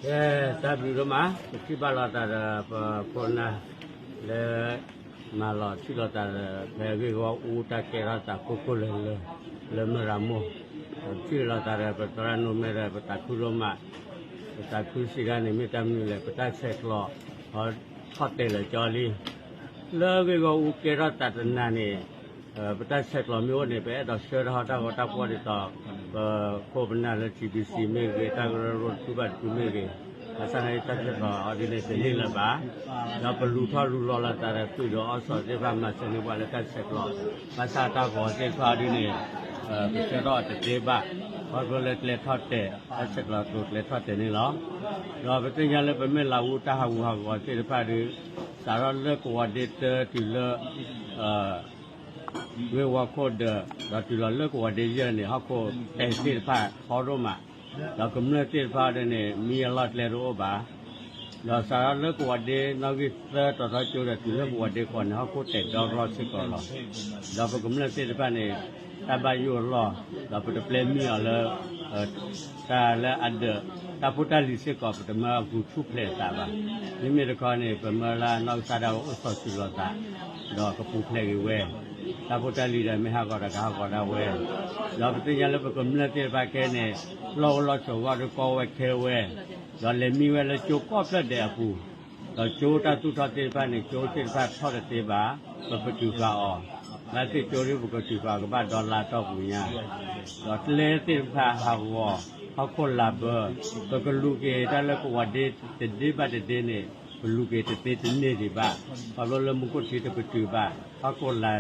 ကဲ, တၢ်ဘျုးဒိၣ်မး, ပထံၣ်ဘၣ်လိာ်သးဒီးပခိၣ်ပနၢ်လၢ မၤလီၤထံၣ်လိာ်သးဒီး ဖဲအဂ့ၢ်ဂီၢ်အူတၢ်ကဲထီၣ်သးကိၢ်ကိၢ်လၢၤလၢၤ လၢမုၢ်ရၤမိၢ်, ပထံၣ်လိာ်သးဒီးပသရၣ်နိမဲဒီး ပသးခုဒိၣ်မး, ပသးခုစံးဒၣ်န့ၣ် မ့ၢ်တၢ်မနုၤလဲၣ်, ပတၢ်ဆဲးကျိး ထီၣ်တဲာ်လၢာ်ကၠီလံ. လၢအဂ့ၢ်ဂီၢ်အူကဲထီၣ်သးတနၤန့ၣ် ပတၢ်ဆဲးကျိးမ့ၢ်အိၣ်န့ၣ် ပအဲၣ်ဒိးဆှၢတၢ်ဟီၣ်တၢ်ဂီၤတၢ်ပှီၢ်ဒ်သိး ပခိၣ်ပနၢ်လၢ ထံဘံၣ်စံၣ် မ့ၢ်ဂ့ၤ, တၢ်ကရၢကရိတဖုဘၣ်တဖုမ့ၢ်ဂ့ၤ, ဘၣ်ဆၣ်သနာ်က့ တၢ်ဆဲးကျိးအီၤဒ်န့ၣ် တန့ၢ်လၢၤဘၣ်. ဒီးပလူၤထီၣ်လူၤလီၤလိာ်သးဒီး သုးဒီးအီၣ်စီၣ်သ့ၣ်တဖၣ် မၤစၢၤန့ၢ်ပှၤလၢတၢ်ဆဲးကျိး, ဘၣ်ဆၣ်တၢ်ဂီၤသ့ၣ်တဖၣ်အီၤဒ်န့ၣ် ပဆှၢထီၣ်အီၤတသ့ဘၣ်, ခီဖျိလၢကျဲထီၣ်တဲာ်, တၢ်ဆဲးကျိးကျိၤကျဲထီၣ်တဲာ်န့ၣ်လီၤ. ဒီးပသ့ၣ်ညါလၢပမ့ၢ်လၤဝူတၢ်ဟးဂူာ်ဟးဂီၤသ့ၣ်တဖၣ်ဒီး စးထီၣ်လၢကဝီၤဒ့တၢတုၤလၢ ဂ့ၢ်ဝီခိၣ်ဒၢး, ဒီးတုၤလီၤလၢကဝီၤဒ့ယဲၢ်န့ၣ် ဟီၣ်ခိၣ်တဲာ်သ့ၣ်တဖၣ်ထီဒိၣ်မး, ဒီးကမျၢၢ်သ့ၣ်တဖၣ်အီၤဒ်န့ၣ် မံအလီၢ်ကျဲတအိၣ်ဘၣ်. ဒီးစးထီၣ်လၢကဝီၤဒ့နီၣ်ဂံၢ်သၢတီၤထီကၠိဒီး တုၤလၢကဝီၤဒ့ဃိးန့ၣ် ဟီၣ်ခိၣ်တဲာ်ဒီရီစ့ၢ်ကီးလီၤ. ဒီးပကမျၢၢ်သ့ၣ်တဖၣ်န့ၣ် တၢ်ဘၣ်ယိၣ်အလီၢ်, ဒီးပတပျဲမံအီၤလၢ တၢ်လၢအဒၢး, တၢ်ဖိတၢ်လံၤစ့ၢ်ကီး ပတမၢအဂုာ်ထူၣ်ဖျဲးအသးဘၣ်. မ့မ့ၢ်တခီန့ၣ် ပမၢလၢအနီၢ်ကစၢ်ဒၣ်ဝဲအိၣ်စီၤစုၤလီၤသး, ဒီးကပူၤဖျဲးက့ၤဝဲ, တၢ်ဖိတၢ်လံၤဒီးမ့ၢ်ဟးဂီၤဒီးကဟးဂီၤဒၣ်ဝဲ, ဒီးပသ့ၣ်ညါလၢပကမျၢၢ်သ့ၣ်တဖၣ်ခဲအံၤန့ၣ် လီၢ်အိၣ်လီၢ်ဆိးဂီၢ်ဒီးကီဝဲခဲဝဲ, ဒီးလဲၤမံဝဲလၢကၠိကိးဖျၢၣ်ဒဲးအပူၤ, ဒီးကၠိတၢ်သူၣ်ထီၣ်သ့ၣ်တဖၣ်န့ၣ် ကၠိသ့ၣ်တဖၣ်ထီၣ်တသ့ဘၣ်, ပပတုာ်ဃာ်အီၤ, လၢသ့ၣ်ကၠိဒ်ပကတုာ်ဃာ်အီၤ ကဘၣ်ဒီလါအတီၢ်ပူၤညါ ဒီးကျဲသ့ၣ်တဖၣ်ဟးဂီၤ, ဟီၣ်ခိၣ်လာ်ဘၢ, ပကလူၤက့ၤတၢ်လၢကဝီၤဒ့တဒ့ဘၣ်တဒ့န့ၣ် ပလူၤက့ၤတသ့တန့ၢ်ဒံးဘၣ်. ခီဖျိလၢမူခိၣ်ထံတပတုာ်ဘၣ်, ဟီၣ်ခိၣ်လာ်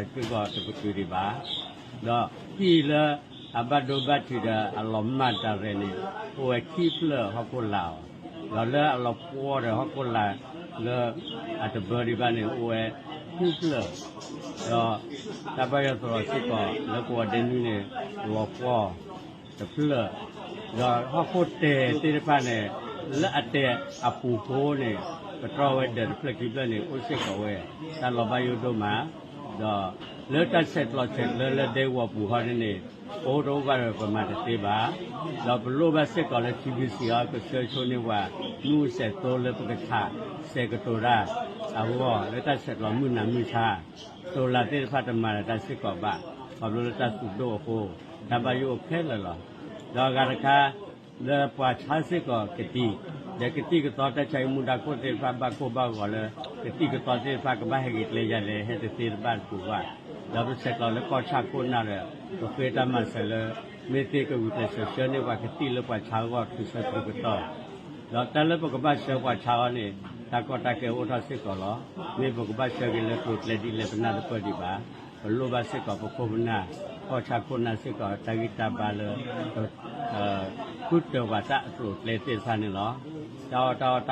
စ့ၢ်ကီးတပတုာ်ဒံးဘၣ်. ဒီးဟံၣ်လၢအဘၣ်ဒိဘၣ်ထံးဒီးအလီၤမၢ်တၢ်ရဲၣ်န့ၣ် အိၣ်ဝဲခံဖျၢၣ်ဟီၣ်ခိၣ်လာ်အီၤ, ဒီးလၢအလီၤပှီၢ်ဒီးဟီၣ်ခိၣ်လာ်လၢအတဘၢဒံးဘၣ်န့ၣ် အိၣ်ဝဲဃုဖျၢၣ်, ဒီးတၢ်ဘၣ်ယွၤသရိာ်စ့ၢ်ကီး လၢကဝီၤဒ့နွံန့ၣ် လီၤပှီၢ်တဖျၢၣ်, ဒီးဟီၣ်ခိၣ်တဲာ်သ့ၣ်တဖၣ်န့ၣ် လၢအတဲာ်အပူၤဃိန့ၣ် ကတြီဝဲဒၢးတဖျၢၣ်ခံဖျၢၣ်န့ၣ် အိၣ်စ့ၢ်ကီးဝဲ, တၢ်လီၤဘၣ်ယိၣ်ဒိၣ်မး, ဒီးလၢတၢ်ဆဲးကျိးဆဲးကျၢလၢဒဲကဝီၤပူၤဃီန့ၣ်န့ၣ် ပအိၣ်တအိၣ်ဘၣ်ဒီးပမၤတသ့ဘၣ်. ဒီးပလိၣ်ဘၣ်စ့ၢ်ကီးလၢ ထံဘံၣ်စံၣ် အီၤ ကဆှၢဆိန့ၢ်ပှၤ မုၢ်စဲးသိလၢပကဆးစဲးကတိၤတၢ်အဂီၢ် လၢတၢ်ဆဲးကျိးမုၢ်နၤမုၢ်ဆါ, တိၤလၤသ့ၣ်တဖၣ်တမၤဒီးတၢ်စ့ၢ်ကီးဘၣ်, ခီဖျိလၢတၢ်သူၣ်ဒိၣ်အဃိ, တၢ်ဘၣ်ယိၣ်အိၣ်ခဲလၢာ်လီၤ. ဒီးအဂၤတခါ လၢပှၤဆါစ့ၢ်ကီးကသံၣ်, ဒီးကသံၣ်ကသီတၢ်ဆါဟံၣ်မူဒါခိၣ်သ့ၣ်တဖၣ် ဘၣ်ကိၢ်ဘၣ်ဂီၤလၢ ကသံၣ်ကသီသ့ၣ်တဖၣ်ကဘၣ်ဟဲက့ၤကျဲယၤလဲၣ် ဟဲတသ့တဘၣ်တပူၤဘၣ်. ဒီးပဆဲးကျိးလၢကီၢ်ဆၣ်ခိၣ်နၢ်ဒီး ပဃ့တၢ်မၤစၢၤလၢ မ့ၢ်သ့ကဂုာ်ကျဲးစၢးဆှၢန့ၢ်ပှၤကသံၣ်လၢပှၤဆါအဂီၢ် ထုးဆၢထုးကတီၢ်, ဒီးတၢ်လၢပကဘၣ်ဆှၢပှၤဆါအီၤန့ၣ် တၢ်ကီတၢ်ခဲအိၣ်ထီၣ်စ့ၢ်ကီးလီၤ. မ့ၢ်ပကဘၣ်ဆှၢက့ၤလၢကျိၤကျဲဒ်လဲၣ် ပနၢ်တပၢၢ်ဒံးဘၣ်. ပလိၣ်ဘၣ်စ့ၢ်ကီးပခိၣ်ပနၢ် ကီၢ်ဆၣ်ခိၣ်နၢ်စ့ၢ်ကီး တၢ်ဂံၢ်တၢ်ဘါလၢ ဃုတၢၤပှၤတၢ်အကျိၤအကျဲသ့ၣ်တဖၣ်န့ၣ်လီၤ. တၢ်အီၣ်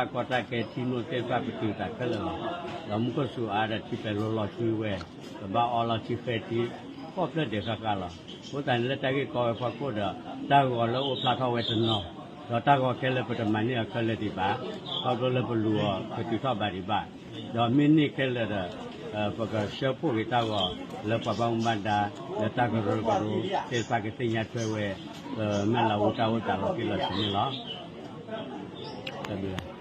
တၢ်အီတၢ်ကီတၢ်ခဲထံနိသ့ၣ်တဖၣ်ပတုာ်သးခဲလၢာ်လီၤ. ဒီးမူခိၣ်စူၤအါဒီးထံပဲၤလိလီၤဆှံဝဲ, ပဘၣ်အီလီၤထံဃဲထံ ကိးဖျၢၣ်ဒဲးဃၣ်ဃၣ်လီၤ. အဃိသတးန့ၣ်လၢတၢ်ဂ့ၢ်ကီဝဲဖီခိၣ်ဒီး တၢ်ဂီၤလၢအိၣ်ဖျါထီၣ်ဝဲတနီၤ, ဒီးတၢ်ဂီၤခဲလၢာ်ပတမၤန့ၢ်အီၤခဲလၢာ်ဒံးဘၣ်. ခီဖျိလၢပလူၤအီၤပတုာ်ထီၣ်ဘးဒံးဘၣ်. ဒီးမ့ၢ်န့ၢ်ခဲလၢာ်ဒီး ပကဆှၢဖှိၣ်က့ၤတၢ်ဂီၤလၢပှၤဘၣ်မူဘၣ်ဒါ လၢတၢ်ကရၢကရိသ့ၣ်တဖၣ်ကသ့ၣ်ညါထွဲဝဲ ပမ့ၢ်လၤဝူတၢ်အိၣ်သးလီၤတံၢ်လီၤဆဲးန့ၣ်လီၤ. တၢ်ဘျုးလီၤ.